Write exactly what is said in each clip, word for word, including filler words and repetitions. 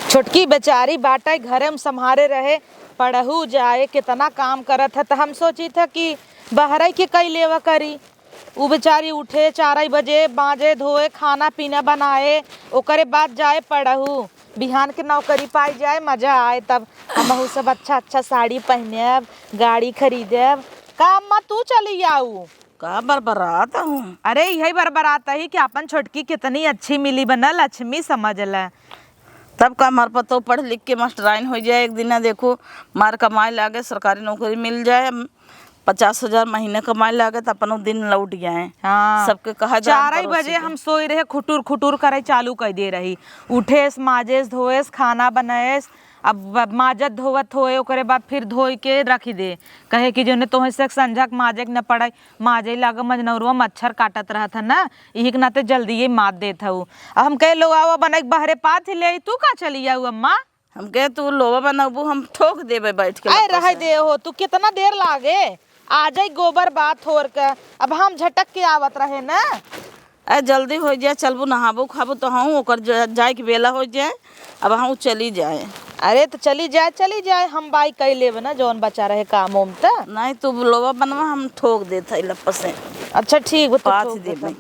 छोटकी बेचारी बाटइ, घरे में सम्हारे रहे, पढ़हू जाए, केतना काम करत ह। त हम सोचित ह कि बहरइ के कइ लेवा करी। उ बेचारी उठे चारइ बजे, माजे धोए, खाना पीना बनाए, ओकरे बाद जाए पढ़हू। बिहान के नौकरी पाइ जाए, मजा आए। तब हमहू सब अच्छा अच्छा साड़ी पहिनेब, गाड़ी खरीदेब। का अम्मा, तू चली आऊ? का बरबरात हूँ? अरे, इहइ बरबरात ही कि आपन छोटकी कितनी अच्छी मिली बा न, लक्ष्मी समझ ल। तब का हमार पतोह पढ़ लिख के मास्टराइन होइ जाए, एक दिन देखू मार कमाए लागे, सरकारी नौकरी मिल जाए, पचास हजार महीने कमाए लागे, त अपनो दिन लौट जाए। हाँ। सबके कहा जाए चारइ परोसी बजे के। हम सोइ रहे, खुटुर खुटुर करइ चालू कइ दे रही। उठेस, माजेस, धोएस, खाना बनाएस, अब ब-, माजत धोवत होए, ओकरे बाद फिर धोइ के रखि दे, कहे कि जउने तोहे से संझक माजे के न पड़इ, माजे लागे मजनौरवा मच्छर काटत रहत ह न, इही के नाते जल्दिए माज देत हऊ। अब हम कहे, "लो आवा, बनइ के बहरे पाथ ले आई, तू का चली आऊ अम्मा?" हम कहे, "तू लोवा बनबू, हम ठोक देबे बैठ के आए लपस रहइ से।" दे हो, तू कितना देर लागे, आ जाई गोबर बाथ होर के, अब हम झटक के आवत रहे न। ए, जल्दी होइ जाए, चलबू, नहाबू, खाबू, त हूँ ओकर ज-, जाए के बेला होइ जाए, अब हूँ चली जाए। अरे, त चली जाए, चली जाए, हम बाई कइ लेब न, जौन बचा रहे काम ओम त। नहीं, तू लोवा बनवा, हम ठोक देत हई लप्प से। अच्छा, ठीक बा, तू पाथ ठोक देत देबे। हई।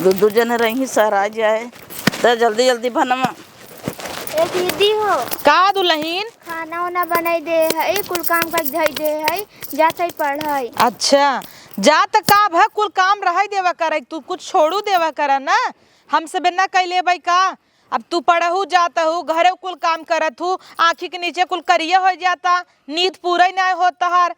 दू, दू जने रही, सर आ जाए, त जल्दी, जल्दी बनवा। ए दीदी हो। का दुलहिन? खाना उना बनाई दे है, कुल काम कर धई दे है, जात है पढ़ाई। अच्छा, जा त का भ कुल काम रहई देवा करे, तू कुछ छोड़ू देवा करा ना, हम सबे ना कइले बाई का? अब तू पढ़हू जात हू, घरे कुल काम करत हू, आँखी के नीचे कुल करिया हो जाता, नींद पूरा ही ना होत तहार।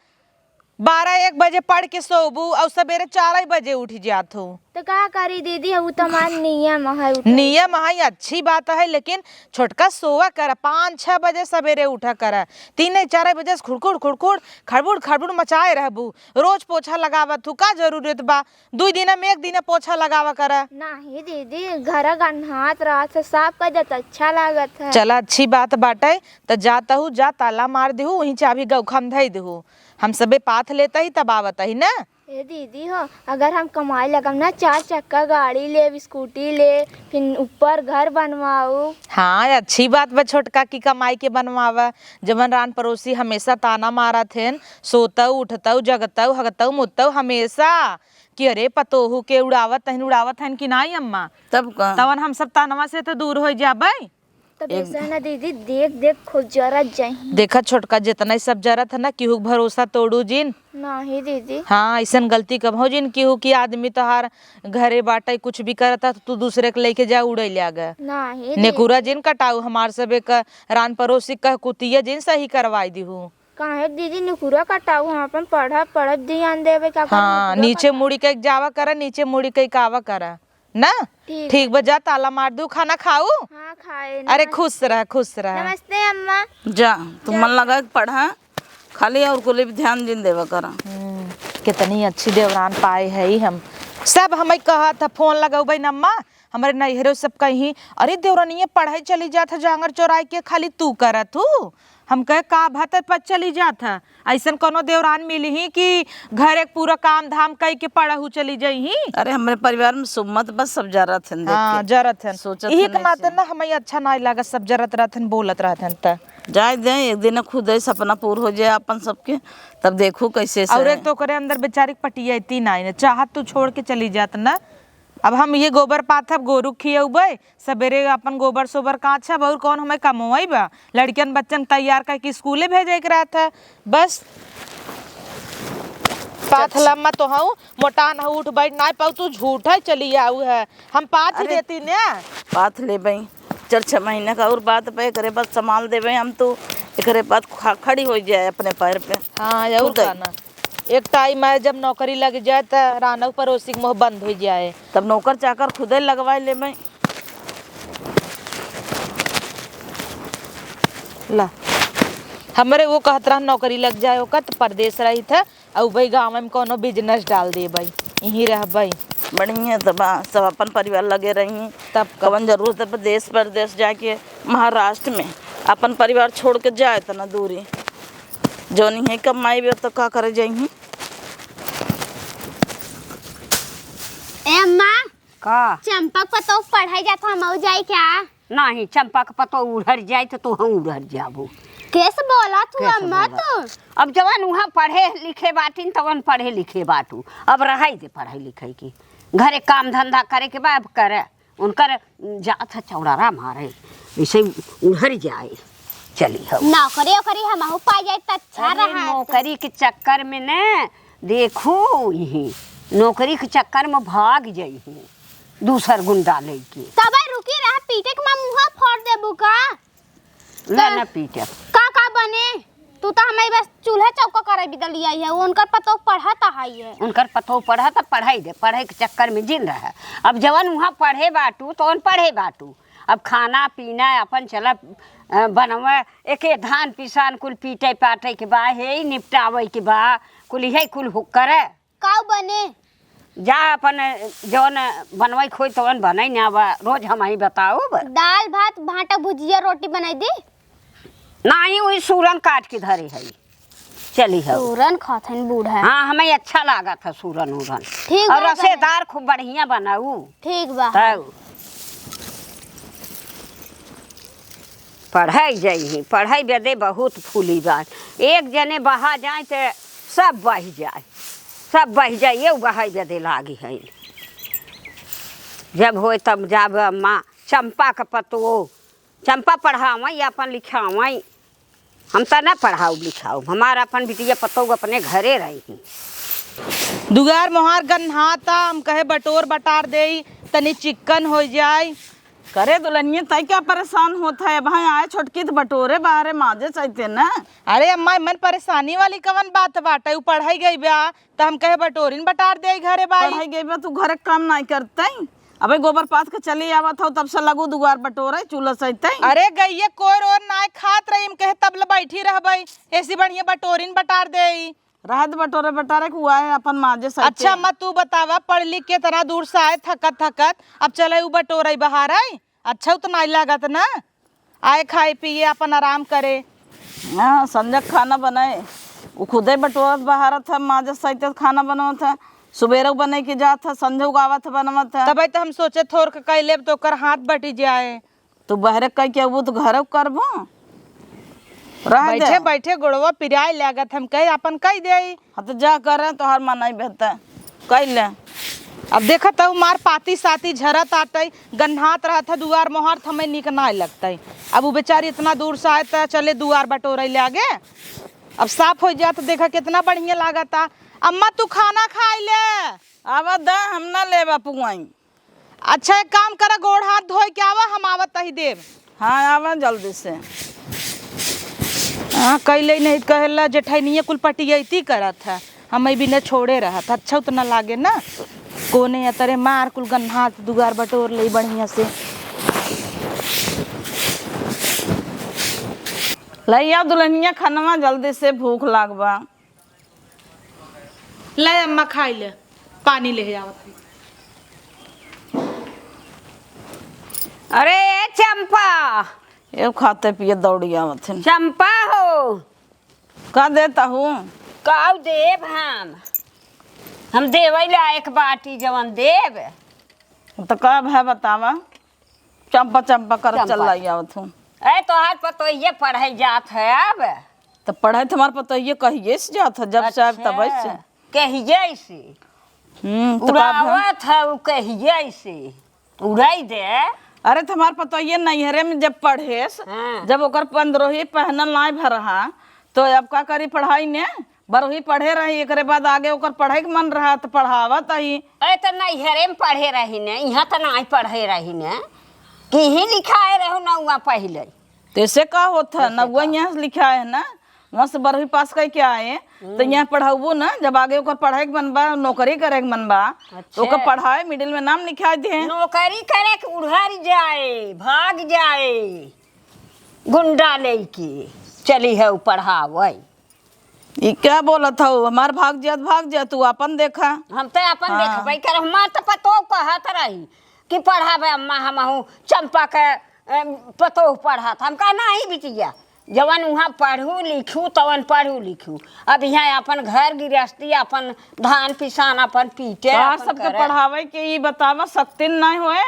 बारह एक बजे पढ़ के सोबू अउर सबेरे चार बजे उठ जात हो। त का करी दीदी, उ त हमार नियम है उठे। नियम है, अच्छी बात है, लेकिन छोटका सोवा कर, पाँच छह बजे सबेरे उठा कर। तीन चार बजे से खुड़खुड़ खुड़खुड़ खड़बुड़ खड़बुड़ मचाए रहबू। रोज पोछा लगावत हू, का जरूरत बा? दुई दिन में एक दिन पोछा लगावा कर। नाही दीदी, घर गन्हात रात से साफ कर देत, अच्छा लागत है। चला, अच्छी बात बाटे, त जात हू, जा ताला मार दिहू, वहीं चाबी गौखा में धई दिहू। हम सबे पाथ लेत ही तब आवत ही ना। ए दीदी हो, अगर हम कमाई लगम ना, चार चक्का गाड़ी लेब, स्कूटी ले, फिर ऊपर घर बनवाऊ। हाँ, अच्छी बात बा छोटका की कमाई के बनवावा। जवन रान पड़ोसी हमेशा ताना मारत हेन, सोतऊ, उठतऊ, जगतऊ, हगतऊ, मुतऊ हमेशा कि अरे पतोहू के उड़ावत हन, उड़ावत हन कि नाई अम्मा? तब का? तवन हम सब तानवा से तो दूर हो जाबे। तब एक ऐसा ना दीदी, देख देख खुद जरत जाही। देखा छोटका, जितना ही सब जरत है ना, केहू के भरोसा तोड़ू जिन। नाही दीदी। हाँ, ऐसन गलती कब हो जिन केहू की आदमी तोहार घरे बाटे, कुछ भी करता तो तू दूसरे के लेके जा उड़े लागे। नाही दीदी। नेकुरा जिन कटाऊ, हमार सब एक रान पड़ोसी कह कुतिया जिन सही करवाई दिहू। काहे दीदी निकुरा कटाऊ, हम अपन पढ़ब, पढ़ब ध्यान देबे का करब, हाँ, निकुरा नीचे कटाऊ। मुड़ी के जावा करा, नीचे मुड़ी के आवा करा। ना? ठीक ठीक बा। बा, जा ताला मार दू, खाना खाऊ? हाँ, खाए अरे ना। खुश रह, खुश रह। नमस्ते अम्मा। जा, तू जा। मन लगा के पढ़ा, खाली और कुल भी ध्यान जिन देवा करा। हम्म, कितनी अच्छी देवरान पाए है हम। सब हमें कहत है, फोन लगौबे न अम्मा, हमरे नैहरो सब कहीं, "अरे देवरानिये पढ़ाई चली जात है जांगर चोराई के, खाली तू करत हू।" हम कहे, "का भत पर चली जात है? ऐसन कोनो देवरान मिली ही कि घर एक पूरा काम धाम कई के पढ़हू चली जाई ही?" अरे, हमरे परिवार में सुमत बस सब जरत हन, देख हाँ, के। जरत हन। सोचत इही हन के नाते ऐसे। ना हमें अच्छा नाई लागत, सब जरत रहत हन, बोलत रहत हन त। जाए दे, एक दिन खुद ही सपना पूर हो जाए अपन सबके, तब देखू कैसे से और है। एक तो ओकरे अंदर बेचारी के पटियाती नाई न, चाहत तू छोड़ के चली जात ना। अब हम ये गोबर पाथब, गोरू खियौबै, सबेरे अपन गोबर सोबर काछब, और कौन हमें कमवई बा? लड़कियन बच्चन तैयार करके स्कूले भेजे के रहत है, बस। पाथ चच। लम्मा तो हऊ, मोटान हऊ, उठ बैठ नाय पाऊ, तू झूठा चली आऊ है, हम पाथ ही अरे, देती ने। पाथ लेबे, चार छह महीना का और बात पे, एकरे बाद संभाल देबे हम, तू एकरे बाद खा-, खड़ी हो जाए अपने पैर पे। हाँ, और खुद ही। का ना। एक टाइम आए जब नौकरी लग जाए त रानऊ पड़ोसी के मुँह बंद हो जाए। तब नौकर चाकर खुदे लगवाए लेबे। ला, हमरे वो कहत रहन नौकरी लग जाए ओकर त परदेस रहित है, अउ भाई गाँव में कोनो बिजनेस डाल देबे, यहीं रहबे। बढ़िया त बा, सब अपन परिवार लगे रही। तब का? कवन जरूरत है परदेस परदेस जाके, महाराष्ट्र में अपन परिवार छोड़ के जाए तना दूरी। जौन इहे कमाई बे त का करे जाइही? ए अम्मा, का? चंपा क पतोह पढ़ाई जात, हम आऊ जाई क्या? नाही, चंपा क पतोह उड़हर जाई त तू हम उड़हर जाबू। कैसे बोला तू कैसे अम्मा बोला? तू? अब जवन उहाँ पढ़े लिखे बाटिन तवन पढ़े लिखे बाटू। अब रहई दे पढ़ाई लिखाई की। घरे काम धंधा करे के बा, अब करे। उनकर जात ह चौड़ारा मारे, वैसे उड़हर जाए। चली हो। नौकरी ओकरी हमहू पा जाए त अच्छा अरे, रहा। नौकरी के चक्कर में न देखू, यही नौकरी के चक्कर में भाग जाई ही दूसर गुंडा लेके। तबे रुकी रहा, पीटे के माँ मुँह फोड़ देबू का? ना, ना पीटे। का, का बने? तू तो हमें बस चूल्हा चौका करे बदलिया है, उनकर पतोह पढ़त है। उनकर पतोह पढ़त, पढ़ाई दे, पढ़े के चक्कर में जिन रहे। अब जवन उहाँ पढ़े बाटू, तवन पढ़े बाटू। अब खाना पीना अपन चला, अ, बनवे, एके धान पिसान कुल पीटे पाटे के बा, हे ही निपटावे के बा, कुल इहे कुल हु-, करे। काऊ बने? जा अपन जौन बनवई खोई तौन बनई ना बा, रोज हमही बताउब। दाल भात भाटा भुजिया रोटी बनाई दी। नाही, वही सूरन काट के धरे है। चली हो। सूरन खात हन बूढ़ा। हाँ, हमें अच्छा लागत है सूरन उरन। ठीक और बा, रसेदार खूब बढ़िया बनाऊ। ठीक बा। तब। पढ़ाई जाई ही, पढ़ाई बदे बहुत फूली बा। एक जने बहा जाए त सब बहि जाए, सब बहि जाए, ये बहाई बदे लागी है। जब होए तब जाब अम्मा, चंपा क पतोह, चंपा पढ़ावई, अपन लिखावई। हम त ना पढ़ाउब लिखाउब, हमार अपन बिटिया पतोह अपने घरे रही। दुआर मोहार गन्हाता, हम कहे बटोर बटार देई, तनी चिक्कन होइ जाई। करे दुल्हनिया, तै क्या परेशान होत है? भाई आए छोटकी त बटोरे बाहरे माजे चाहते ना। अरे अम्मा, मन परेशानी वाली कवन बात बाटे? उ पढ़ाई गई बा, त हम कहे बटोरिन बटार देई घरे बाई। पढ़ाई गई बा, तू घरे काम नाई करते? अबे गोबर पाथ के चली आवत हौ, तब से लगू दुआर बटोरे, चूल्हा सहिते। अरे गइये कोर ओर नाय खात रही, हम कहे तब ले बैठी रहबई, ऐसी बढ़िया बटोरिन बटार देई। रहत बटोरे बटारे के हुआ है, अपन माजे सहिते। अच्छा अम्मा, तू बतावा, पढ़ लिख के इतना दूर से आए थकत थकत, अब चले उ बटोरई बहारई, अच्छा उ तो नाय लागत ना। आए खाए पिए, अपन आराम करे। हाँ, संझा क खाना बनाए, उ खुदे बटोरत बहारत है, माजत सहितत खाना बनवत है, सुबेरे उ बने के जात है, संझा उ आवत है, बनवत है। तबे तो हम सोचे थोर के कई लेब तो ओकर हाथ बटी जाए। तू बहरे कई के अबू तो घरे करबो। रह दे। बैठे बैठे गोड़वा पिराए लागत, हम कहे अपन कई देई। हाँ, तो जा करे, तोहार मन नहीं बेहतर। कई ले। अब देखत हऊ, मार पाती साती झरत आटई, गन्हात रहत है दुआर मोहार, त हमें निक नाय लगतई। अब उ बेचारी इतना दूर से आए, त चले दुआर बटोरे लागे। अब साफ होइ जात, देखा कितना बढ़िया लागता। अम्मा, तू खाना खाई ले। आवा दा, हम ना लेबा पुआई। अच्छा, एक काम करा, गोड़ हाथ धोए के आवा, हम आवत तही देब। हाँ, आवा जल्दी से। हाँ, कैले नहीं त कहेला, जेठनिये कुल पटियैती करत है, हम ई बिना छोड़े रहत, अच्छा उतना लागे ना। कोने अतरे मार कुल गन्हात दुआर बटोर ले बढ़िया से। लइया दुल्हनिया खनवा जल्दी से, भूख लागबा। ले अम्मा, खाई ले, पानी ले आवत हई। अरे ए चंपा, एउ खाते पिए दौड़ी आवत हन। चंपा हो। का देता हूँ? काऊ देब हम? हम देवै लायक बाटी जवन देब। तो का भा बतावा? चंपा चंपा कर चंपा। चल लाई आवत हूँ। ए, तोहार पतोहिए पढ़े जात है अब? तो पढ़े तो हमार पतोहिए कहिए से जात है, जब से आब अच्छा, तब से। कहिए से? हम्म, तो का भा? उड़ावत है उ कहिए से? उड़ाई दे। अरे, तो हमार पतोहिए नैहरे में जब पढ़ेस, हाँ। जब ओकर पंद्रहवीं पहनल नाय भरहा, तो अब का करी पढ़ाई ने? बारहवीं पढ़े रही, एकरे बाद आगे ओकर पढ़े के मन रहा, त पढ़ावत ही। अरे, त नैहरे में पढ़े रही ने, इहाँ त नाहीं पढ़े रही ने, कि ही लिखाए रहो नौवा पहिले। त ऐसे का होत है? ऐसे नौवा का? यहाँ से लिखाए है ना, वहाँ से बारहवीं पास करके आए, त हम्म। यहाँ पढ़ाबू ना, जब आगे ओकर पढ़े के मन बा, नौकरी करे के मन बा, त अच्छा। ओकर पढ़ाए, मिडिल में नाम लिखाए दे। नौकरी करे के उड़हर जाए, भाग जाए, गुंडा लेके चली है उ पढ़ावे। ई क्या बोलत हऊ? हमार भाग जात, भाग जात, तू आपन देखा। हम तो आपन हाँ। देखबे कर, हमार तो पतोह कहत रही कि पढ़ाबे अम्मा, हमहू चंपा के, अम, पतोह पढ़त। हम कहा, "नहीं बिटिया, जवन उहाँ पढ़ू लिखू, तवन पढ़ू लिखू। अब इहाँ अपन घर गिरस्ती, अपन धान पिसान, अपन पीटे, तोहार अपन सबके करे। पढ़ावे के ई बतावा, शक्ति नाहीं होए,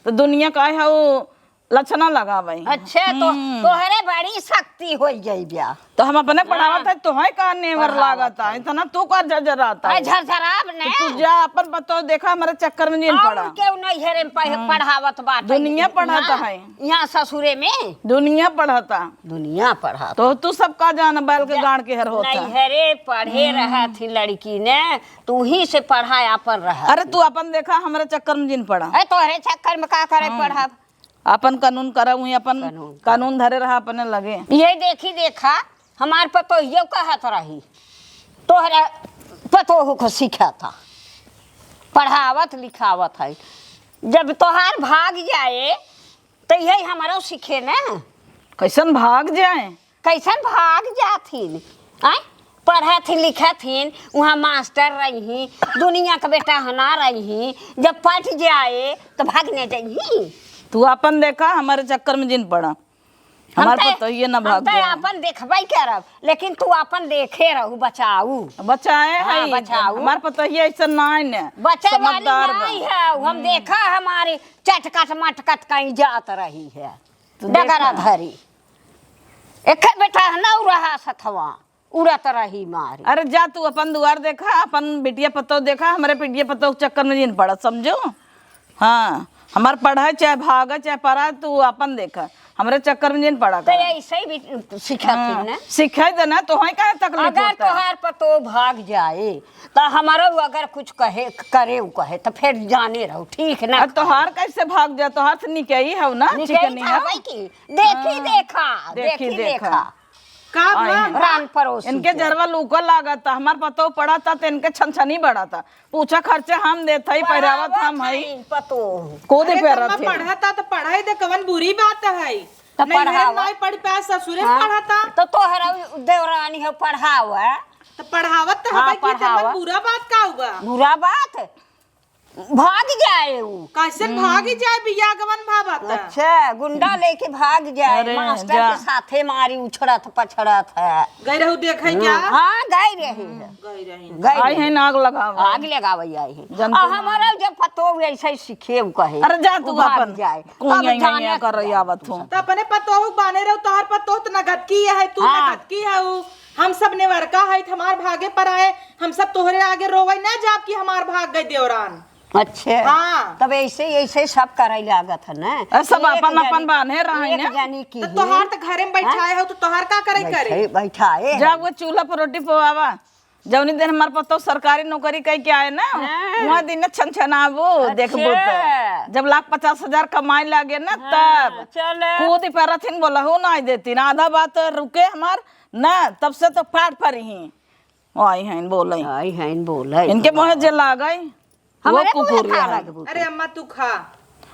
तो दुनिया का है वो लक्षणा लगावे। अच्छा, तो हम्म। तोहरे बड़ी शक्ति होई गई ब्या। तो हम अपने हाँ। पढ़ावत है, तोहे का नेवर पढ़ावत लागत है, है। इतना तू का जर्जराता है, है। झरझराब ने। तो तू जा, अपन पतोह देखा, हमारे चक्कर में जिन और पड़ा। केहू नहीं हेरे में पढ़-, हम्म। पढ़ावत बाटे। दुनिया पढ़ाता यहाँ, है। यहाँ ससुरे में। दुनिया पढ़ाता। दुनिया पढ़ाता। तो तू सब का जान बैल के जा-, गाड़ के हर होता। नहीं हेरे पढ़े हम्म। रहा थी लड़की ने, तू ही से पढ़ा अपन रहा अरे थी। तू अपन देखा, हमारे चक्कर में जिन पड़ा। है तोहरे चक्कर में का करे हाँ। पढ़ब? आपन कानून करा, उहीं आपन कानून करा। कानून धरे रहा अपने लगे। ये देखी देखा, हमार पतोहियो कहत रही, तोहरा पतोह को सिखाता, पढ़ावत लिखावत है। जब तोहार भाग जाए, तो यही हमरो सीखे ना। कैसन भाग जाए? कैसन भाग जाथिन? आय? पढ़थिन लिखथिन, उहाँ मास्टर रही, दुनिया के बेटा हना रही, जब पट जाए तो भाग न जइही। तू अपन देखा, हमारे चक्कर में जिन पड़ा। हम हमार तो, पतोहिए ना हम भाग तो जाए। अपन देखबे करब, लेकिन तू अपन देखे रहू, बचाऊ। बचाए हाँ, है, बचाऊ। हमार पतोहिए ऐसा ना है ने, बचे वाली समझदार बा। नहीं है, हम हम्म। देखा हमारी चटकट मटकट कहीं जात रही है, तू डगरा देखा। धरी। एक बेटा है ना, उ रहा सथवा, उड़त रही मारी। अरे जा तू अपन दुआर देखा, अपन बिटिया पतोह देखा, हमरे बिटिया पतोह के चक्कर में जिन पड़ा, समझो? हाँ, हमार पढ़ाई चाहे भागे चाहे पराए, तू अपन देखा, हमरे चक्कर में जिन पड़ा तो कर। ऐसे ही भी सीखा थी हाँ, ना। सीखे दे ना, तोहे काहे तकलीफ अगर होता है? तोहार पतोह भाग जाए, तो हमारो अगर कुछ कहे, करे उ कहे, तो फिर जाने रहो, ठीक ना? अब तोहार कैसे भाग जाए? तोहार से निकही हो ना, निकही चिकनी था हो। भाई की। देखी हाँ, देखा, देखी देखी देखा। देखा। का आए भा-, हैं। रान परोसी इनके के। जरवा लूका लागत, हमार पतोह पढ़ा था, तो इनके छनछनी बढ़ा था। पूछा खर्चा हम देत हई, पढ़ावत पहिरावत हम हई। हई पतोह। कूदे अरे, पे जब रहत मैं है। पढ़ा था, तो पढ़ाई दे, कवन बुरी बात है? त नहीं, पढ़ावा। नहीं पढ़ पाए, ससुरे हाँ। पढ़ा था। तो तोहरा देवरानी हो, पढ़ावा। तो पढ़ावत तो हाँ, हवे कि जब पढ़ावा। बुरा बात का हुआ? बुरा बात? भाग जाए उ। कैसे हम्म। भाग जाए बिया गवन भावा त? अच्छा, गुंडा लेके भाग जाए, अरे, मास्टर जा। के साथे मारी उछड़त पछड़त है। गए रहू देखे हम्म, क्या? हाँ, गए रहे हैं। गए रहे। गए आई रहे। हैं, आग लगावे। आग लगावे आई है। जनतू आ, ना। हमारा जब पतो ऐसे ही सीखे, उ कहे। अरे, जा उ तू भाग अपन। जाए। कोई तब यहीं जाने यहीं कर रही आवत हूँ। तो अपने पतोह बाने रहो, तोहर पतोह तो नगद की है, तू हाँ। नगद की है, उ हम सब नेवरका है, हमार भागे पर आए, हम सब तोहरे आगे रोवे ना जाब कि हमार भाग गए देवरान। अच्छे। हाँ। तब ऐसे, ऐसे सब करे लागत है ना। अरे सब एक अपन, अपन जनी, बान्हे रहे एक ना। जनी की तो ही। तोहार तो घरे में बैठाए हाँ? हो, तो तोहार का करे करे? बैठे, बैठाए जब हैं। वो चूल्हा पर रोटी पवावा, जौनी दिन हमार पतोह सरकारी नौकरी कई के आए ना, हाँ। वहाँ दिन छनछनाबू, अच्छा। देखबू तो। जब लाख पचास हजार कमाए लागे ना, हाँ, तब चले। कूद पर रथिन बोला हो ना देती ना, आधा बात रुके हमार ना, तब से तो फाड़ फरी ही। आई हैं बोले। आई हैं बोले। इनके मुँह जे लागई, वो हमरे मुँहे कुकुरिया खा है। लगबू अरे तू। अम्मा, तू खा।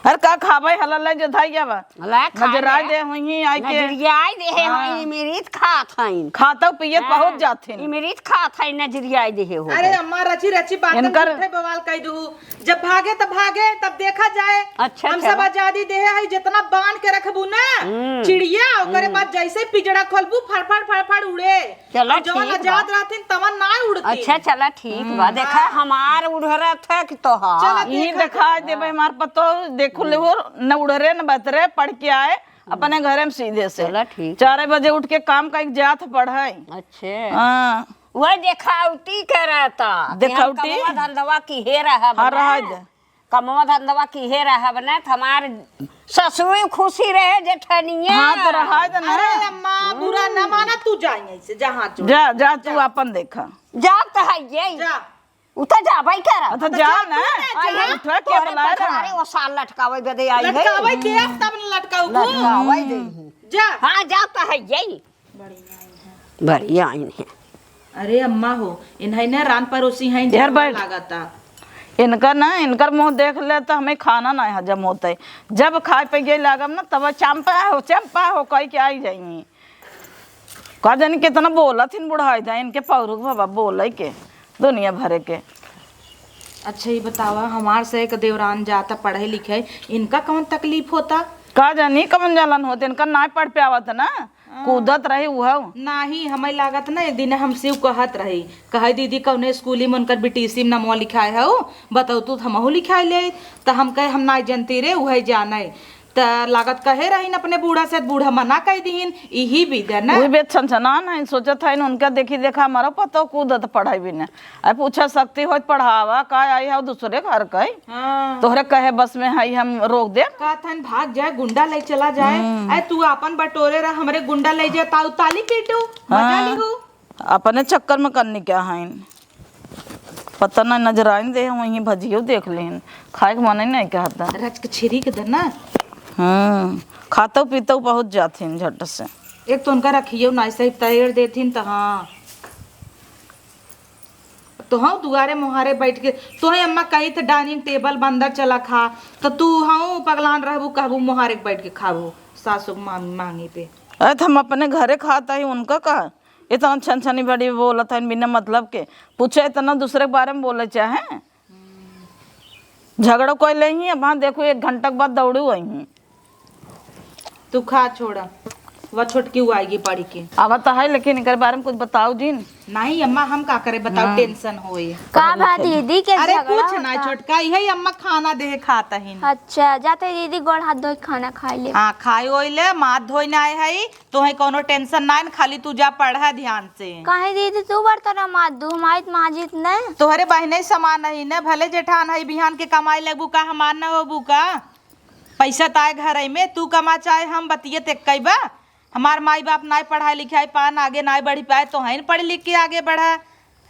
अरे का खाबे, हला ले जो धई जाबा। ला खा नजराई ले। दे हुई आई के। नजरियाई दे है हाँ। हुई, इमरीत खात हईन। खातौ पियत हाँ। पहुँच जाथिन। इमरीत खात हईन, नजरियाई दे है हो अरे गए। अम्मा, रची रची बातन इनकर झूठे बवाल कह दू। जब भागे तब भागे, तब देखा जाए। अच्छा, हम सब चलो। आजादी दे है, जितना बांध के रखबू ना, हम्म। चिड़िया, ओकरे हम्म। बाद जैसे पिजड़ा खोलबू, फड़फड़ फड़फड़ उड़े। चला, और जवन ठीक बा। आजाद रहथिन, तवन ना उड़ती। अच्छा, चला, ठीक बा। हम्म। देखा, हाँ। हमार उड़रत है कि तोहार? चला, ई देखा देखा जाए। देबे, हमार पतो, देखू ले हो, न उड़रे, न बतरे, पढ़ के आए, अपने घरे में सीधे से। चला, ठीक। चार बजे उठ के काम कइके जात पढ़े। अच्छे। हाँ। वह देखावटी करता कि हम देखौटी? कमवा धंधवा किहे रहब हाँ, ना। रह दे। कमवा धंधवा किहे रहब ना, त हमार ससुर खुशी रहे, जेठनिया। हाँ, तो रहा दे ना। अरे अम्मा, बुरा ना माना, तू जा यहीं से, जा हाथ जोड़। जा, जा, तू जा। अपन देखा। जाब त है यही। जा। उ त जाबै करब। हाँ, तो तो जा जा ना। तू ना, जा। आई है, उठा के तोहरे बुलाए पछाड़े रहा। वो साल लटकावे बदे आई है। लटकावे दे, अब तब न लटकाऊ तू। लटकावे दे। जा। हाँ, जाब त है यही। बढ़िया आइन है। बढ़िया आइन है। अरे अम्मा हो, इन्हें ना रान परोसी हैं, यार जहर बैठ। लागता। इनका ना, इनकर मुँह देख ले तो हमें खाना ना हजम होते। जब खाए पे गए लागब ना, तब चंपा हो, चंपा हो कह के आई जाएंगी। का जानी कितना बोलत हिन बुढ़ाई दा, इनके पौरुख बाबा बोले के दुनिया भरे के। अच्छा, ये बतावा, हमार से एक देवरान जाता पढ़े लिखे, इनका कौन तकलीफ होता? का जानी कौन जलन होते, इनका ना पढ़ पे आवत ना, हाँ। कूदत रही उहउ। नाही, हमें लागत ना, एक दिन हम शिव कहत रही, कहे, "दीदी, कौने स्कूली में उनकर बीटीसी में नमवा लिखाए हउ, बतौतू त हमहू लिखाए ले।" त हम कहे, "हम नाही जनती रे, उहइ जाने।" त लागत कहे रहीन अपने बूढ़ा से, बूढ़ा मना कइ दिहिन, इही बिदन। उही बे छनछनान हइन, सोचत हइन, उनका देखी देखा हमरो पतोह कूदत पढ़ाई बिना। अरे पूछा सकती होत पढ़ावा, का आई हउ दूसरे घर कइ? हाँ। तोहरे कहे बस में हई हम रोक दे। कहत हन भाग जाए, गुंडा ले चला जाए। हम्म। अरे तू आपन बटोरे रह, हमरे गुंडा ले जाए, ताऊ ताली पीटू, मजा हाँ। लिहू। अपने चक्कर में कन्नी क्या हइन? पता नहीं नजराइन दे, वहीं भजियो देख लेन। खाए के मन ही नहीं कहता। रच के छिरी के दे ना। हम्म, खातौ पीतौ बहुत जाथिन झट से। एक तो उनका रखियो ना, सही तैर देथिन त हाँ। तो हाँ, दुआरे मोहारे बैठ के, तोहे अम्मा कही थे डाइनिंग टेबल बंदर चला खा, तो तू हाँ पगलान रहबू, कहबू मोहारे के बैठ के खाबू, सासू के मांग-, मांगी पे। अरे, तो हम अपने घरे खात हई, उनका का? इतना छन छनी बड़ी बोलत हइन बिना मतलब के। पूछे इतना दूसरे के बारे में बोले चाहे? झगड़ो कोई ले ही, अब हाँ देखू, एक घंटा के बाद दौड़ू आई। तू खा छोड़ा, वह छोटकी वो आएगी पढ़ी के। आवा तो है, लेकिन एकर बारे में कुछ बताओ जिन। नहीं अम्मा, हम का करे बताओ, हाँ। टेंशन होए। का भा दीदी के अरे झगड़ा कुछ ना होता? छोटका, इहे अम्मा खाना दे खात हिन। अच्छा, जाते दीदी गोड़ हाथ धोई खाना खाई ले। हाँ, खाई ओई ले, माथ धोई ना आए हई, तोहे कौनो टेंशन ना है, खाली तू जा पढ़ा ध्यान से। काहे दीदी तू बर्तन माज दू, हम आइत माजित न। तोहरे बहिने समान ही न, भले जेठान है, बिहान के कमाई लगबू का, हमार न होबू का? पैसा त आए घर में, तू कमा चाहे हम, बतिये ते कई बा। हमार माई बाप नाय पढ़ाई लिखाई पान, आगे नाय बढ़ी पाए, तोहइन पढ़ लिख के आगे बढ़ा।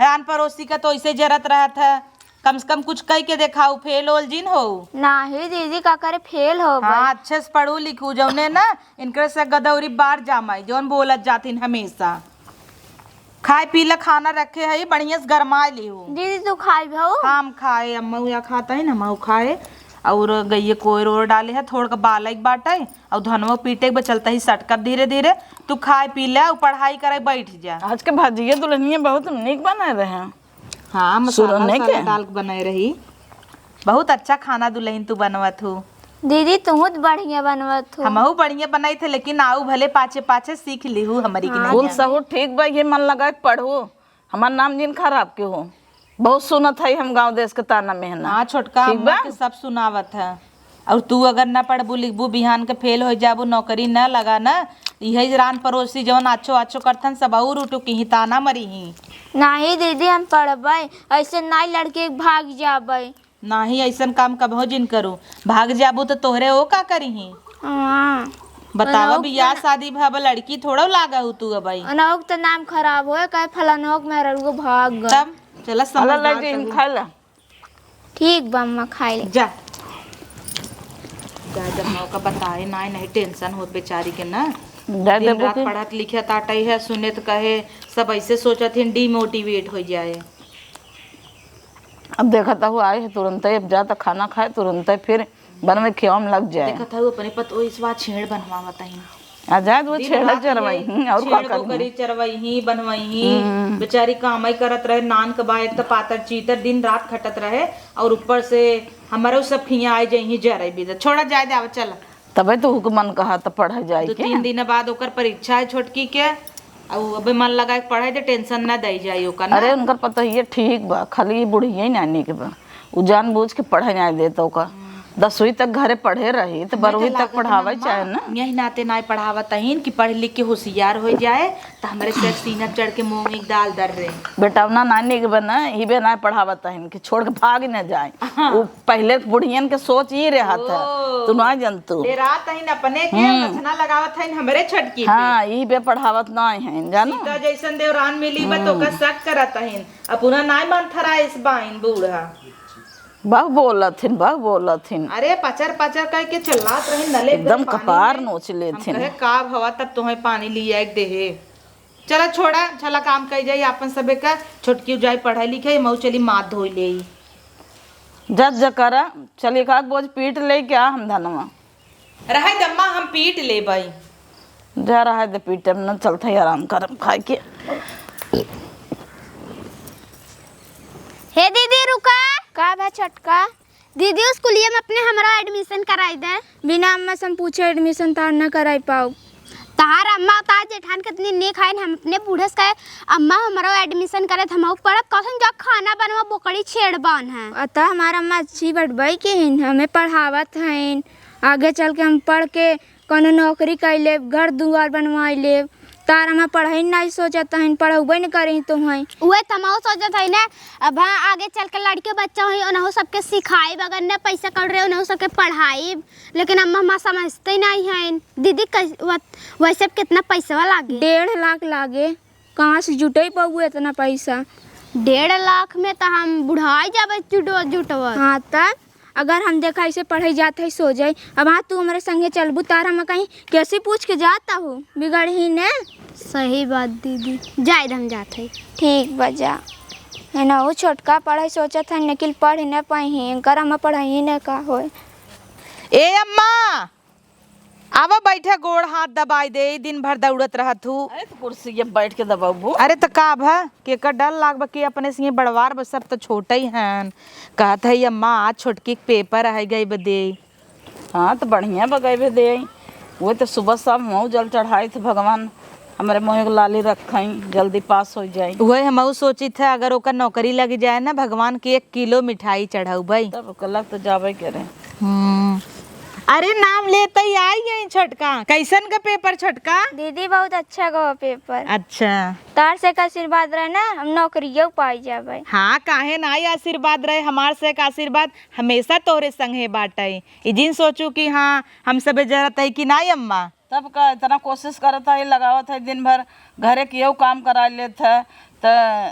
है, आन पड़ोसी का तो ऐसे जरत रहत है, कम से कम कुछ कह के देखाऊ, फेल ओल जिन हो। नाही दीदी, का करे फेल हो गए। हाँ, अच्छे से पढ़ू लिखू, जौने ना इनकर से गदौरी बार जामाई, जौन बोलत जाथिन हमेशा। खाए पी ले, खाना रखे है, बढ़िया से गरमाए लिहू। दीदी तू खाई भाऊ? हम खाए, अम्मा या खाता है ना, हम खाए। और गइये कोयर ओर डाले है, थोड़ का बालक बाटे, और धनवा पीटे के चलता ही सटकत धीरे धीरे। तू खाए पी ले, और पढ़ाई करे बैठ जा। आज के भजिया दुल्हनिया बहुत नीक बनाए रहे हैं। हाँ, मसाला सुरने वसाला के? डाल के बनाए रही। बहुत अच्छा खाना दुल्हन तू बनवत हो। दीदी, तुहू त बढ़िया बनवत हो। हमहू बढ़िया बनाई थे, लेकिन आऊ भले पाछे पाछे सीख लिहू हमरी के हाँ। नहीं कुल है। सहू ठीक बा, ये मन लगा के पढ़ू, हमार नाम जिन खराब के हो। बहुत सुनत है हम गाँव देश के ताना मेहना। हाँ छोटका, ठीक अम्मा बा? के सब सुनावत है। और तू अगर न पढ़बू लिखबू, बिहान के फेल हो जाबू, नौकरी न लगा न, इहे रान पड़ोसी जवन आछो आछो करथन, सब और उठू की ही ताना मरी ही। नाही दीदी, हम पढ़बै, ऐसे नाई लड़के के भाग जाबै। नाही, ऐसन काम कबहो जिन करू, भाग जाबू तो तोहरे ओ का करी ही? हाँ। बतावा, अनौक बियाह त शादी भा, अब लड़की थोड़ा लागा हू तू अब आई। अनौक त नाम खराब होए, कहे फलानोक मेहररुआ भाग गए। तब चला अला समझदार ले जिन तू। खा ला। ठीक बा अम्मा, खाई ले। जा। जा, जब मौका बताए ना, नहीं टेंशन होत बेचारी के ना। जा दिन देबो रात के। पढ़त लिखत आटई है, सुने त कहे, सब ऐसे सोचत हिन, डिमोटिवेट हो जाए। अब देखत हूँ, आए है तुरंते, अब जा त खाना खाए, तुरंते फिर बनवे खियावे में लग जाए। देखत हूँ, अपने पतोह इसवा छेड़ बनवावत ही। आ जाए, वो दिन छेड़ा रात चरवाई, ये हम्म, और का छेड़ करही? बोकरी चरवाई ही, बनवाई ही। हम्म। बेचारी कामई करत रहे, नान के बा एक त पातर चीतर, दिन रात खटत रहे, और ऊपर से हमारे सब खिया आए जइही जरे भी। छोड़ा जाए दे, आवा चल। तबे तो हुक मन कहा त पढ़े जाए दो के। तीन दिन बाद ओकर परीक्षा है छोटकी के, और अबे मन लगा के पढ़े दे, टेंशन ना दई जाए ओकर ना। अरे, उनकर पतोहिए ठीक बा, खाली ई बुढ़िया ही ना नीक बा। उ जानबूझ के पढ़े नाय देत ओका। हम्म। दसवीं तक घरे पढ़े रही, त हमें बारहवीं तो तक लागत पढ़ावे ना, चाहे ना। यही नाते नाय पढ़ावत अहिन कि पढ़ लिख के होशियार हो जाए, त हमरे से सीना चढ़ के मुंह में डाल दर रे। बेटवना ना नीक बा ना, ई बे नाय पढ़ावत अहिन कि छोड़ के भाग न जाए। हाँ। उ पहले बुढ़ियन के सोच ई रहत है, ओ। तू ना जानतू। डेरात अहिन अपने के, हम्म। लक्षणा लगावत अहिन हमरे छटकी पे। हाँ, ई बे पढ़ावत नाय है, जानो? सीता जैसन देवरान मिली बा, तो हम्म। का शक करत अहिन। अपना नाय मन थराइस बाइन बूढ़ा। बहु बोलत हिन, बहु बोलत हिन। अरे पचर पचर कह के चिल्लात रही, नले एकदम भर पानी कपार में। नोच लेत हम हिन। कहे, "का भवा, तब तोहे पानी लिया एक देहे।" चला छोड़ा, चला काम कई जाई आपन सबे का। छोटकी जाई पढ़ाई लिखे, मऊ चली माथ धोई लेई। जत जकरा, चली का बोझ पीट ले क्या हम धनवा। रहे दम्मा, हम पीट लेबई। जा रहे दे पीटे, हम न चलत हई आराम करम खाए के। हे दीदी रुका। का बा छोटका? दीदी स्कूलिया में अपने हमरा एडमिशन कराई दे। बिना अम्मा से हम पूछे एडमिशन तार ना कराई पाओ। त तहार अम्मा उतार जेठान कितनी नीक हइन, हम अपने बूढ़े से कहे, "अम्मा, हमरो admission करे त हमहू पढ़ब।" कहत हइन, "जा खाना बनवा, बोकड़ी छेड़ बान्ह है।" अतः हमार अम्मा अच्छी बटबई के हइन, हमें पढ़ावत हइन, आगे चल के हम पढ़ के कौनो नौकरी कइ लेब, घर दुआर बनवाइ लेब। तार हमार पढ़ाई नाहीं सोचत हइन, पढ़उबे न करी तो हइन। उहे त हमहू सोचत हई ना, अब हाँ, आगे चल के लड़के बच्चा होई, उनहू सबके सिखाइब, अगर न पैसा कौड़ी रहे, उनहू सबके पढ़ाइब। लेकिन अम्मा हमार समझते नाहीं हइन। दीदी, कैस-, वत-, वैसे कितना पैसवा लागे? डेढ़ लाख लागे। कहाँ से जुटई पउबू इतना पैसा? डेढ़ लाख में त हम बुढ़ाई जाबे जुटवत, जुटवत। हाँ, त अगर हम देखा ऐसे पढ़ई जात है, सो जाई। अब हाँ, तू हमरे संगे चलबू, तार हम कहीं कैसे पूछ के जात हो, बिगड़ही ने। सही बात दीदी, जाए हम जात है। ठीक बा, जा। है ना, वो छोटका पढ़ई सोचत है, लेकिन पढ़ न पाई, इनकर हम पढ़ाई न का होए। ए अम्मा, आवा बैठा, गोड़ हाथ दबाई दे, दिन भर दौड़त रहत हू। अरे, तो कुर्सी ये बैठ के दबाबू। अरे, तो का भा, केकर डर लाग बा कि अपने से ये बड़वार बा, सब तो छोटे ही हन। कहत है, "अम्मा, आज छोटकी के पेपर है, गई बदे।" हाँ, तो बढ़िया बा, गई बदे। वो तो सुबह शाम मऊ जल चढ़ाई थे, "भगवान, हमरे मुँह के लाली रखई, जल्दी पास हो जाई।" वही हमहू सोचित है, अगर ओकर नौकरी लग जाए ना, भगवान के एक किलो मिठाई चढ़ाऊ भाई। तब ओकर लग तो जाबे करे। हम्म। अरे, नाम लेते ही आई गई छोटका। कैसन का पेपर छोटका? दीदी, बहुत अच्छा गवा पेपर। अच्छा। तार से का आशीर्वाद रहे ना, हम नौकरियो पाई जाबे। हाँ, काहे ना आई आशीर्वाद रहे, हमार से का आशीर्वाद हमेशा तोहरे संगे बाटे। ई जिन सोचू कि हाँ, हम सबे जरत है कि नाई अम्मा। तब का इतना कोशिश करत है, लगावत है, दिन भर घरे के यहू काम करा लेत है, त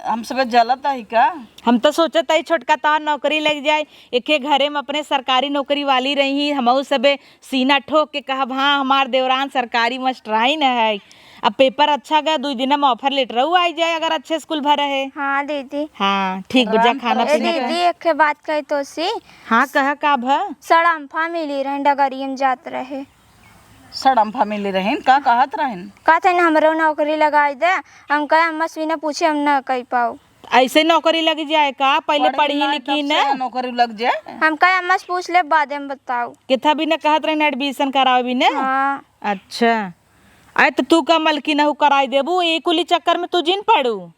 हम सबे जलत है का? हम तो सोचत है छोटका तोहार नौकरी लग जाए, एके घरे में अपने सरकारी नौकरी वाली रही, हमहू सबे सीना ठोक के कहब, "हाँ, हमार देवरान सरकारी मास्टराइन है।" अब पेपर अच्छा गया, दुई दिन में offer letterऊ आई जाए, अगर अच्छे स्कूल भरे है। हाँ दीदी। हाँ, ठीक बा, जा राम खाना ए परोसी पीना। दीदी, एक ठे बात कही तो सी। हाँ, कहा का भा? सड़म्फा मिली रहे, डगरिया में जात रहे। सड़म्फा मिली रहिन, का कहत रहिन? कहत हइन, "हमरो नौकरी लगाई दे।" हम कहे, "अम्मा से बिना पूछे हम ना कही पाऊ।" ऐसे नौकरी लग जाए का? पहिले पढ़ी पढ़ी ना, लिखी तब ना। से नौकरी लग जाए। हम कहे, "अम्मा से पूछ ले, बाद में बताऊ।" किथा भी ना कहत रहिन, admission करावे भी ना। हाँ। अच्छा, अरे तो तू का मलकिन हऊ, कराई देबू, ई कुली चक्कर में तू जिन पड़ू।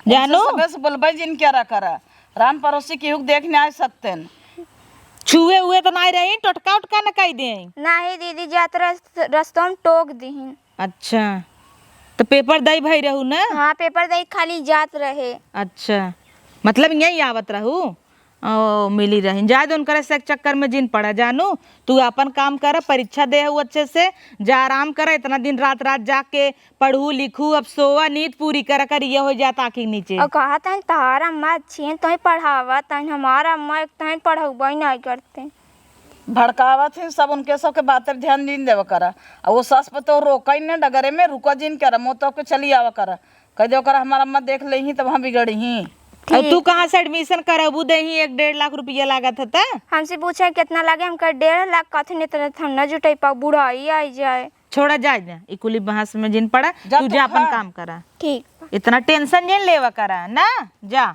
जानू? उनसे सबे से बोलबे जिन क्या रहा करा। राम परोसी केहू के देख नाई सकतेन। छुए उए त नाई रही, टोटका उटका न कई दे। नाही दीदी, जात रस-, रस्तों में टोक दिहिन। अच्छा, त पेपर दई भई रहू न? हाँ, पेपर दई खाली जात रहे। अच्छा, मतलब यहीं आवत रहू? ओ, मिली रहिन। जाए दे, उनकरे से चक्कर में जिन पड़ा, जानू। तू आपन काम कर, परीक्षा दे हऊ अच्छे से, जा आराम कर, इतना दिन रात रात जाग के पढ़ू लिखू, अब सोवा, नींद पूरी कर, कर ये हो जात आँखी के नीचे। और कहत हन, "तहार अम्मा अच्छी हैं, तोहे पढ़ावत हन, हमार अम्मा एक तोहे पढ़ौबे नहीं करते।" भड़कावत हैं सब, उनके सबके बात पर ध्यान जिन देवा करा। और वो सास पतोह रोकई न डगरे में, रुका जिन करा, मो तो के चली आवा करा। कह दे ओकरा, "हमार अम्मा देख लेही तब हम बिगड़ही।" और ठीक। तू कहाँ से admission करबू, देही एक डेढ़ लाख रुपया लागत है त? हमसे पूछे कितना लागे, हम कहे डेढ़ लाख, कथिन इतना हम न जुटाई पाऊ, बुढ़ाई आई जाए। छोड़ा जाए दे, ई कुली बहस में जिन पड़ा, जा तू तू जा अपन खा। काम करा। ठीक। इतना tension जिन लेवा करा ना, जा।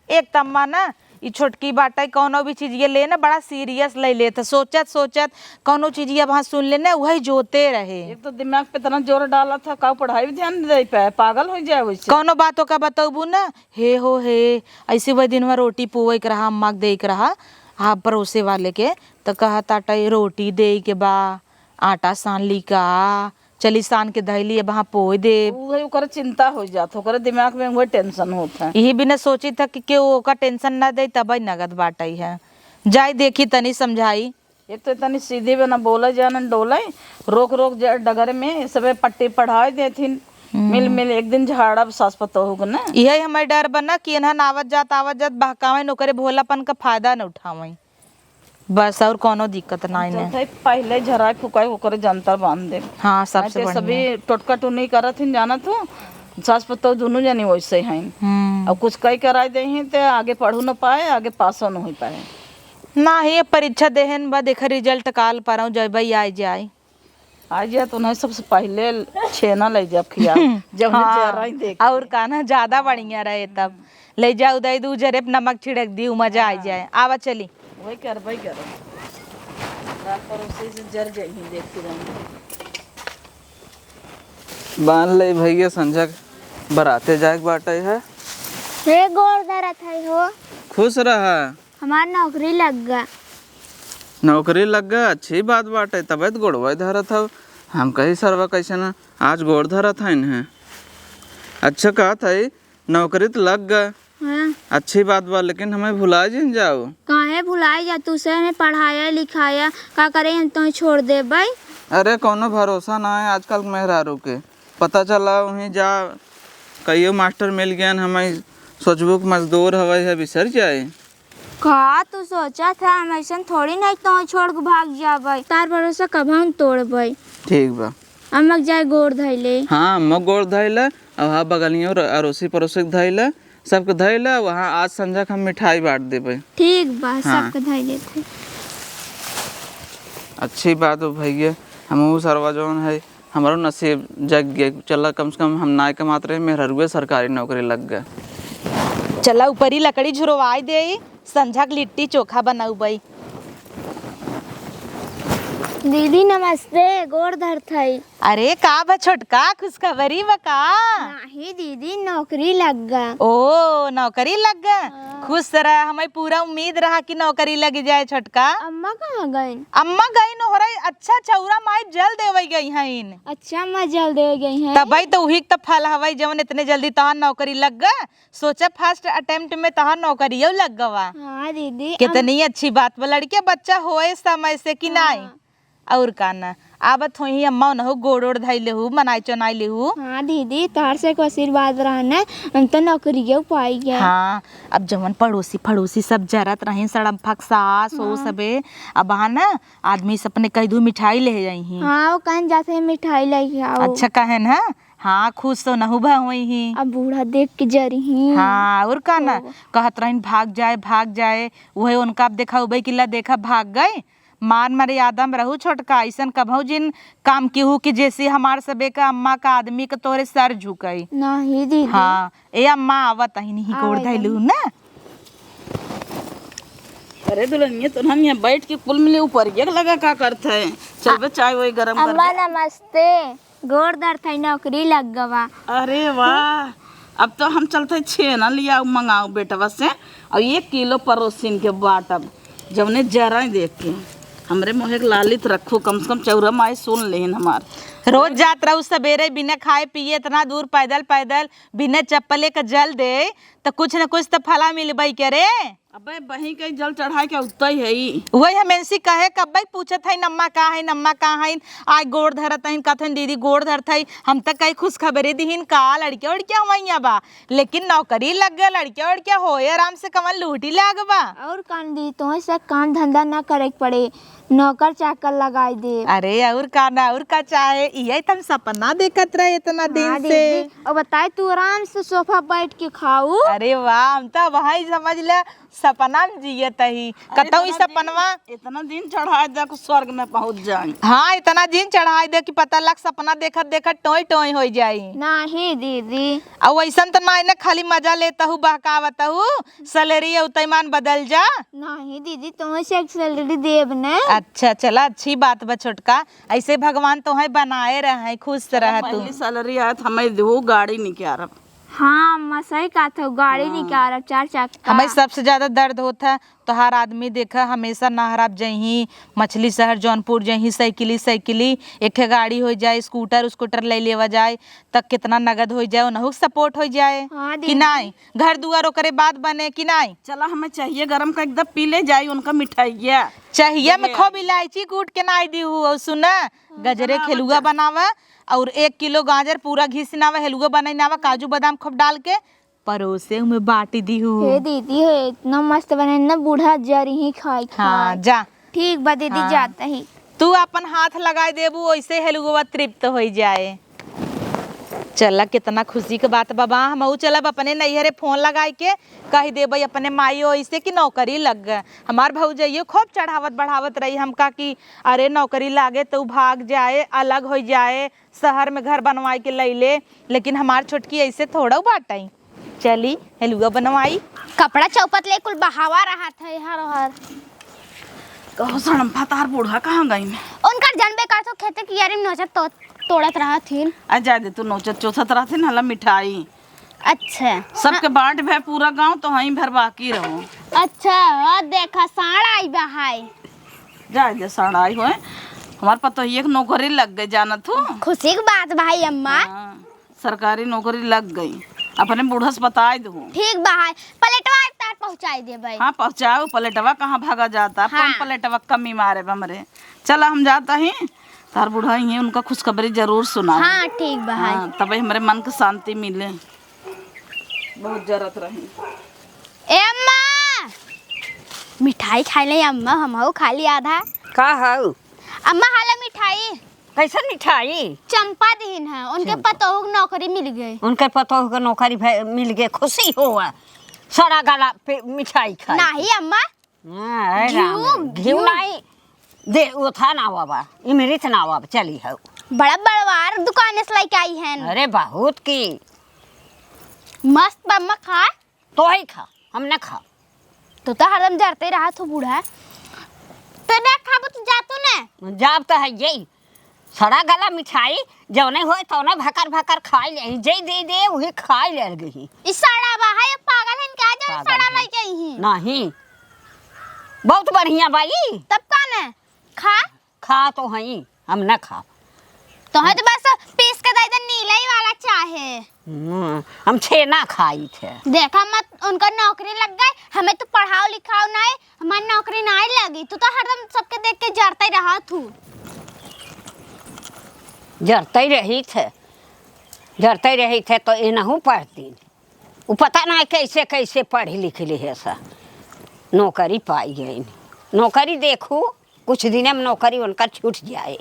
एक तम्मा ना, ई छोटकी बाटे, कौनो भी चीज ये ले ना बड़ा serious ले लेत, सोचत सोचत कौनो चीज ये वहाँ सुन ले ना, वही जोते रहे। एक तो दिमाग पे इतना जोर डाला था, का पढ़ाई भी ध्यान नहीं दे पाए, पागल हो जाए वैसे। कौनो बात ओका बतौबू ना, "हे हो हे, ऐसे वही दिन में रोटी पुए के रहा, अम्मा के दे के रहा, हाँ, परोसे वाले के, तो कहा ताटा ये रोटी दे के बा, आटा सान ली का, चली सान के धइली, अब हाँ पोए देब।" उहे ओकर चिंता हो जात, ओकरे दिमाग में उहे tension होत है। यही बिना सोची था कि केहू ओकर tension ना दे, तब ही नगद बाटई है। जाई देखी तनी समझाई। एक तो तनी सीधी बना बोले जाने डोले, रोक रोक जा डगर में सबे पट्टी पढ़ाई देथिन। हम्म। मिल मिल एक दिन झाड़ब सास पतोहू के ना। यही हमारे डर बना कि इन्हन आवत जात, आवत जात बहकावें, ओकरे भोलापन का फायदा न उठावें। बस, और कौनो दिक्कत ना इन्हें। चलते पहले झराई फुकाई ओकरे जंतर बांध दे। हाँ, सबसे नहीं तो बढ़िया। सभी टोटका टुनी करत हिन, जानत हो, सास पतोह दुनू जनी वैसे हैं। हम्म। और कुछ कई कराई दे हैं, ते आगे पढ़ू न पाए, आगे पासो न हो पाए। ना ही, ये परीक्षा देहन बा, देखा result काल परौं जब भाई आ जाए। आ जाए तो नहीं, सबसे पहले छेना ले जाब खिया, जब हाँ, जराई देख और के। का ना, ज्यादा बढ़िया रहे तब। ले जाओ, दे दू जरे पे नमक छिड़क दी, मजा आ हाँ। जाए। आवा चली। वही कर, वही कर। रात परोसे से जर जाई, देखती रहूं। बांध ले भइया, संझा के बराते जाए के बाटे है। हे गोड़ धरत है हो। खुश रहा। हमार नौकरी लग गा। नौकरी लग गा, अच्छी बात बाटे, तबे तो गोड़वा धरत हव। हम कही सरवा कैसे ना आज गोड़ धरत है इन्हें। अच्छा कहत है, नौकरी तो लग गा। हाँ। अच्छी बात बा, लेकिन हमें भुला जिन जाओ। काहे भुलाई जा? तू से हमें पढ़ाया लिखाया, का करे हम तोहे छोड़ देबै? अरे कौनो भरोसा ना है आजकल के मेहरारू के। पता चला वहीं जा कहियो मास्टर मिल गया हमें, सोचबो कि मजदूर हवे है, बिसर जाए। का तू सोचा था हम ऐसन थोड़ी नहीं तोहे छोड़ के भाग जाबै। तार भरोसा कभौ न तोड़बै। ठीक बा। अम्मा के जाए गोड़ धइले। हाँ, अम्मा गोड़ धइले, अब हाँ बगलियों र-, अड़ोसी पड़ोसी के धइले, सबके धइले, वहाँ आज संझा के हम मिठाई बांट देबै। ठीक बा, हाँ। सबके धइले थे। अच्छी बात हो भइया, हमहू सरवा जौन है, हमरो नसीब जग गए। चला कम से कम हम नाय कमात रहे, मेहररुए सरकारी नौकरी लग गए। चला ऊपरी लकड़ी झुरवाई दे, संझा के लिट्टी चोखा बनउबई। दीदी नमस्ते, गोड़ धरत हई। अरे का बा छोटका, खुशखबरी बा का? नाही दीदी, नौकरी लग गा। ओ, नौकरी लग गा? हाँ। खुश रह, हमें पूरा उम्मीद रहा कि नौकरी लग जाए छोटका। अम्मा कहाँ गईन? अम्मा गईन ओहरे, अच्छा चौरा माई जल देवे गई हईन। अच्छा, अम्मा जल देवे गई हैं। तबई तो उही के तो फल हवई, जवन इतने जल्दी तोहार नौकरी लग गा। सोचा first attempt में तोहार नौकरियो लग गवा। हाँ दीदी, अम- कितनी अच्छी बात बा, लड़के बच्चा होए समय से कि हाँ। नाई। और का ना, आवत होई अम्मा उनहु गोड़ ओड़ धई लेहु, मनाई चनाई लेहु। हाँ दीदी, तोहार से को आशीर्वाद रहा ना, हम तो नौकरियो पाई गए। हाँ, अब जवन पड़ोसी फड़ोसी सब जरत रही सड़म फक सास हो हाँ। सबे, अब हाँ ना आदमी से अपने कह दू मिठाई ले जाई ही। हाँ, वो कहन जाते हैं मिठाई लेके आओ। अच्छा कहन है, हाँ खुश तो नहु भा होई ही। अब बूढ़ा देख के जरी ही। हाँ, और का ना, ओ। कहत रहीन भाग जाए, भाग जाए, वही उनका अब देखा उबई किला देखा भाग गए। मान मर्यादा में रहू छोटका, अइसन कभऊ जिन काम किहू कि जैसे हमार सबे का अम्मा का आदमी के तोरे सर झुकई। नाही दीदी। हाँ, ए अम्मा आवत अहिन ही गोड़ आवे धइलू तनी। ना। अरे दुल्हनिया, तो हम यहाँ बैठ के कुल मिले ऊपर ये लगा का करत है? चल बे, चाय वही गरम कर अम्मा दे। नमस्ते, गोड़ धरत है, नौकरी लग गवा। अरे वाह, अब तो हम चलत है छेना लियाउ मंगाउ बेटवा से, और एक किलो परोसिन के बाटब, जवने जरा देख के। हमरे मुँहे के लालित रखू, कम से कम चौरा माई सुन लेहिन हमार। रोज जात रहू सबेरे बिना खाए पिए इतना दूर पैदल पैदल, बिना चप्पले के जल दे, त कुछ न कुछ त फला मिलबई के रे। अबे बही के जल चढ़ाए के उत्तई है ई। वही हम इनसे कहे कब्बे पूछत है, "अम्मा का है, अम्मा का है?" आय गोड़ धरत है, कहत है, "दीदी गोड़ धरत है।" हम त कई खुशखबरी दिहिन का, लड़के उड़के हवैया बा, लेकिन नौकरी लग गए, लड़के उड़के होए आराम से कमल लूटी लाग बा। और कान दी, तोहे से काम धंधा ना करे के पड़े, नौकर चाकर लगाई दे। अरे और का ना, और का चाहे, यही त हम सपना देखत रहे इतना दिन हाँ से। दीदी, और बताए तू आराम से सोफा बैठ के खाऊ। अरे वाह, हम तो वही समझ ले सपना में जियत ही। अरे कतौ ई इतना दिन, सपनवा इतना दिन चढ़ाए दे कि स्वर्ग में पहुँच जाए। हाँ, इतना दिन चढ़ाए दे कि पता लग सपना देखत देखत टोई टोई हो जाई। नाही दीदी। अब वैसन तो ना, ना खाली मजा लेत हूँ, बहकावत हूँ, सैलरी अउतई मान बदल जा। नाही दीदी, तुम्हें से एक सैलरी देब ने। अच्छा, चला अच्छी बात बा छोटका, ऐसे भगवान तोहे बनाए रहे, खुश रह तू। पहली सैलरी आए तो हमें दू गाड़ी निकालब। हाँ अम्मा, सही कहत हो, गाड़ी हाँ। निकालब, चार चक्का। हमें सबसे ज्यादा दर्द होत है, तोहार आदमी देखा हमेशा नहराब जइहीं, मछली शहर जौनपुर जइहीं, साइकिली साइकिली, एक ठे गाड़ी हो जाए, स्कूटर स्कूटर ले लेवा जाए, तक कितना नगद हो जाए, उनहु के सपोर्ट हो जाए हाँ कि दीदी। नाई? घर दुआर ओकरे बाद बने कि नाई? चला हमें चाहिए गरम का एकदम पी ले जाई उनका मिठाइया। चाहिए में खूब इलायची कूट के नाई दीहू। और सुना, गजरे के हलुआ बनावा और एक किलो गाजर पूरा घिसनावा, हलुआ बनावा, काजू बादाम खूब डाल के परोसे में बांटी दीहू। हे दीदी, हे इतना मस्त बने ना, बूढ़ा जरी ही खाई हाँ, खाई। जा। ठीक बा दीदी, हाँ। जाता ही। तू अपन हाथ लगाए देबू, ओइसे हलुआ तृप्त होई जाए। चला, कितना खुशी के बात बाबा। हमहू चलब अपने नैहरे फोन लगाए के कह देबई अपने माई ओइसे कि नौकरी लग गए। हमार भौजइयो खूब चढ़ावत बढ़ावत रही हमका कि अरे नौकरी लागे तो भाग जाए, अलग हो जाए, शहर में घर बनवाए के लैले, लेकिन हमार छोटकी ऐसे थोड़ा बाटई। चली, हलुआ बनवाई। कपड़ा चौपत ले कुल बहावा रहत है हर हर। कहो सड़म फतार बूढ़ा कहाँ गईन? उनकर जनबे कर तो खेते कियारी में नोचत तोत। तोड़त रहत हिन। आ, जाए दे, तू नोचत चोथत रहत हिन, हला मिठाई। अच्छा। सबके हाँ। बाँट भे पूरा गाँव, तो हई भर बाकी रहो। अच्छा, आ देखा, साँड़ आई बा हाय। जाए दे, साँड़ आई होए। हमार पतोहिए के नौकरी लग गई, जानत हो। खुशी की बात भाई अम्मा। हाँ। सरकारी नौकरी लग गई। अपने बूढ़ा से बताई दू। ठीक बा, हाय। प्लेटवा तार पहुँचाई देबै। हाँ, पहुँचाओ। प्लेटवा कहाँ भागा जाता? हाँ। कौन प्लेटवा कमी मारे बा हमरे? चला, हम जाता ही। तार बूढ़ा ही, उनका खुशखबरी जरूर सुनाओ। हाँ, ठीक बा, हाय। हाँ, तबे हमरे मन के शांति मिले। बहुत जरत रही। ए अम्मा, मिठाई खाई ले अम्मा, हमहू खा ली आधा। का हऊ? अम्मा, हाला मिठाई। कैसन मिठाई? चंपा दीन है, उनके चंपा। पतोह के नौकरी मिल गई। उनके पतोह के नौकरी भे-, मिल गए, खुशी होवा। सड़ा गला पे मिठाई खाई। नाही अम्मा। हाँ, है घिउ, राम रे। घिउ घिउ। नाही। दे, वो था ना बाबा, इमरित ना बाबा, चली हऊ। बड़ा बड़वार दुकान से लेके आई हैं। अरे बहुत की। मस्त बा अम्मा, खा। तो ही खा, हम न खा। तो, तो हरदम जरते रहा तू बूढ़ा। तो ना खाबो तो जा तू ने। जाब तो है यही। सड़ा गला मिठाई जौने होए तौने भकर भकर खाई ले, जे दे दे वही खाई ले गई। ई सड़ा बा है, पागल हन का, जो पागल सड़ा है। लई गई ही। नहीं, बहुत बढ़िया बाई। तब का ने? खा। खा तो हई, हम न खाब। तोहे तो बस पीस के दे दे, नीलई वाला चाहे। हम्म, हम छेना खाई थे। देखा मत, उनका नौकरी लग गई, हमें तो पढ़ाओ लिखाओ नहीं, हमारी नौकरी नहीं लगी। तू तो हरदम सबके देख के जरते रहा तू। जरते रही थे, जरते रही थे तो इनहू पढ़ती। उ पता ना कैसे कैसे पढ़ी लिख ली है सा, नौकरी पाई गई। नौकरी देखू, कुछ दिन में नौकरी उनका छूट जाए।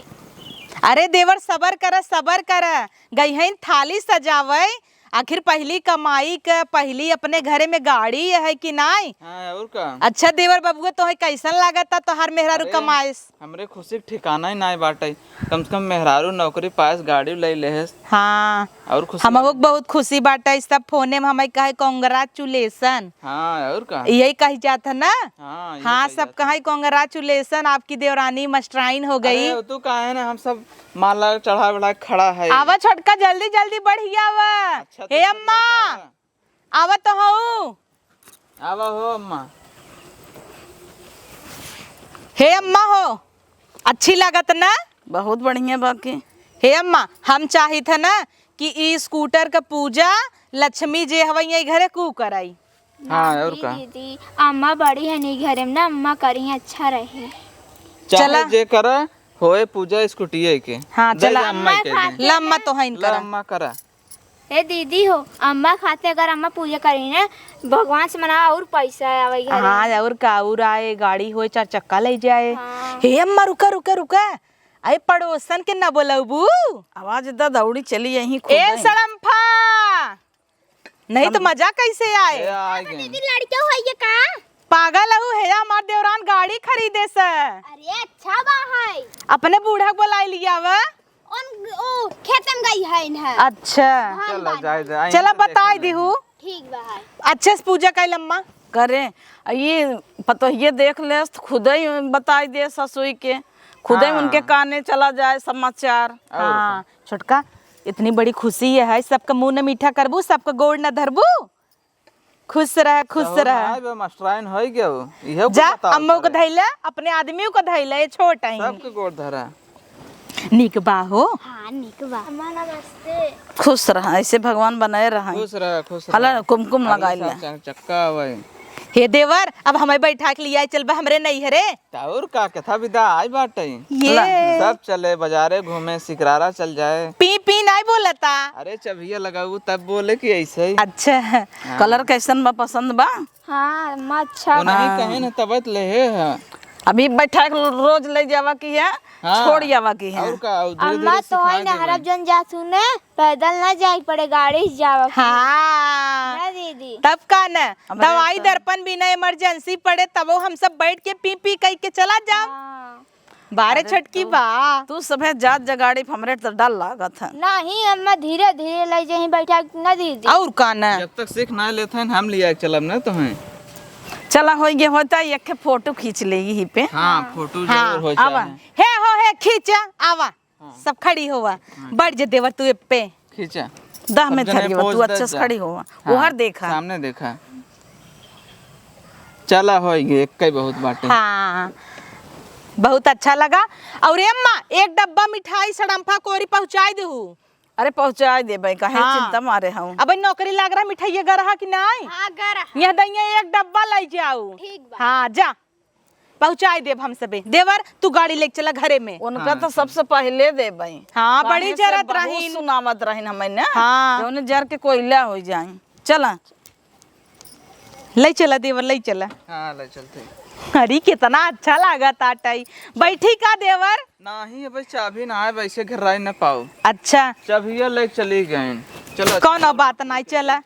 अरे देवर, सबर कर, सबर कर, गई हैं थाली सजावे। आखिर पहली कमाई के, पहली अपने घरे में गाड़ी है कि नाई? हाँ, और का? अच्छा देवर बबुआ, तोहे कैसन लागता तोहार मेहरारू अरे, कमाएस? हमरे खुशी के ठिकाना ही नाई बाटे। कम से कम मेहरारू नौकरी पाएस, गाड़ी ले लेहेस। हाँ। और खुशी हमहू लागे। के बहुत खुशी बाटे। सब फोने में हमें कहे congratulation। हाँ, और का? यही कही जात है ना? हाँ, यही हाँ, कही सब जात है। कहे congratulation, आपकी देवरानी मास्टराइन हो गई। अरे, तू काहे ना, हम सब माला चढ़ा बढ़ा के खड़ा है। आवा छोटका, जल्दी जल्दी बढ़िया आवा। अच्छा, तो हे सब अम्मा, लड़का आवा तो हऊ। आवा हो अम्मा। हे अम्मा हो, अच्छी लागत ना? बहुत बढ़िया बाकी। हे अम्मा, हम चाहित है ना कि ई स्कूटर का पूजा लक्ष्मी जे हवई यही घरे कू कराई। हाँ, और नाहीं का? दीदी, अम्मा बड़ी है नहीं घरे में ना, अम्मा करी अच्छा रहे। चाहे चला। जे करा, होए पूजा स्कूटिये के। हाँ, दे चला। दे अम्मा अम्मा के खातिर दे। ला अम्मा ना। तो हइन ला करा। अम्मा करा। ए दीदी हो, अम्मा खाते अगर अम्मा पूजा करी ना, भगवान से मना और पैसा आवे घरे। हाँ, और का, और आए, गाड़ी होए, चार चक्का ले जाए। हाँ। हे अम्मा, रुका, रुका, रुका। अरे, पड़ोसन के ना बोलबू? आवाज द, दौड़ी चली यहीं ए खुद। सड़म्फा, नहीं तो मजा कैसे आए? ए, आ गए। दीदी, लड़के होइए का? पागल हऊ, हे हमार देवरान गाड़ी खरीदे से। अरे, अच्छा बा है। अपने बूढ़ा के बोलाई लिया वा। उन, ओ, खेत में गई है इन्हें। अच्छा। धान चला, बांधे। जाए दे, आई चला, तो देख बताई लेंगे। दीहू। ठीक बा है। अच्छे से पूजा कइल अम्मा। करे, आ ये पतोहिए देख लेस, त खुदे ही बताई दे ससुई के, खुदे ही हाँ। उनके काने चला जाए समाचार। और हाँ, का। छोटका, इतनी बड़ी खुशी ये है, सबका मुँह न मीठा करबू, सबका गोड़ न धरबू। खुश रह, खुश रह। ना बे, मास्टराइन होई गयो, इहे को जा, बताओ अम्मो को करे। धइले, अपने आदमियों को धइले, ये छोट है। सबके गोड़ धरा। निक बा हो। हाँ, निक बा। अम्मा, नमस्ते। खुश रहा, ऐसे भगवान बनाए रहा। खुश रहा, खुश हला रहा। कुमकुम अगले लगाई साल ले। चार चक्का आवे। हे देवर, अब हमें बैठा के लिया चल बा हमरे नैहरे। त और का, कथा विदा आई बाटे। ये। ला, सब चले, बाजारे घूमे, सिकरारा चल जाए। पी, पी नाई बोलता। अरे, चभिया लगाऊ, तब बोले कि ऐसे ही। अच्छा। हाँ। कलर कैसन बा, पसंद बा? हाँ, अम्मा, अच्छा वो बा। नहीं हाँ। कहे ना, तबत ले है, हाँ। अभी बैठा के रोज ले जावा की है, हाँ। छोड़ जावा की है। और का, और धीरे अम्मा धीरे तो सिखा है ना, देबे। हरब जन जा सुने, पैदल ना जाए पड़े, गाड़ी से जावा के। हाँ। ना दीदी। तब का न, अब दवाई रेट तो दर्पण बिना emergency पड़े, तबो हम सब बैठ के पी पी कई के चला जाब। हाँ। बारे अरे छोटकी तू, बा। तू सभे जात जगाड़ी पे हमरे तो डर लागत है। नहीं, अम्मा धीरे धीरे ले जाही बैठा ना दीदी। और का न? जब तक सीख ना लेते हैं, हम लिया के चलब ना तुम्हें। चला, होई गे होता, एक ठे फोटो खींच ले यही पे। हाँ, फोटो हाँ, जरूर हो आवा। चाहे। हे हो, हे खींचा, आवा। सब खड़ी होवा। हाँ। बैठ जे देवर तू ए पे। खींचा। दह सब में जने धरियो, pose तू दे अच्छा से जा। खड़ी होवा। हाँ, ओहर देखा। सामने देखा। चला, होइ गए, एक्कै बहुत बाटे। हाँ, बहुत अच्छा लगा। और ए अम्मा, एक डब्बा मिठाई सड़म्फा कोरी पहुँचाइ देहू। अरे, पहुँचाइ देबै, काहे हाँ। चिंता मारे हऊ? अब नौकरी लाग रहा, मिठाइया गरहा कि नाई? हाँ, गरहा। यह दइया एक डब्बा लइ जाऊ। ठीक बा। हाँ, जा, पहुँचाइ देब हम सबे। देवर, तू गाड़ी लेके चला घरे में। उनका हाँ, तो अच्छा। सबसे पहिले देबै। हाँ, काहे बड़ी से जरत बहुत रहीन। सुनावत रहीन हमें ना, हाँ। जौने जर के कोयला होइ जाई। चला। लइ चला देवर, लइ चला। हाँ, लइ चलते। अरे, कितना अच्छा लागत आटइ। बैठी का देवर? नाही, अबे चाभी ना आए, वैसे घराई न पाओ। अच्छा। चाभिया लेके चली गए। चलो। कौनो बात नाही, चला।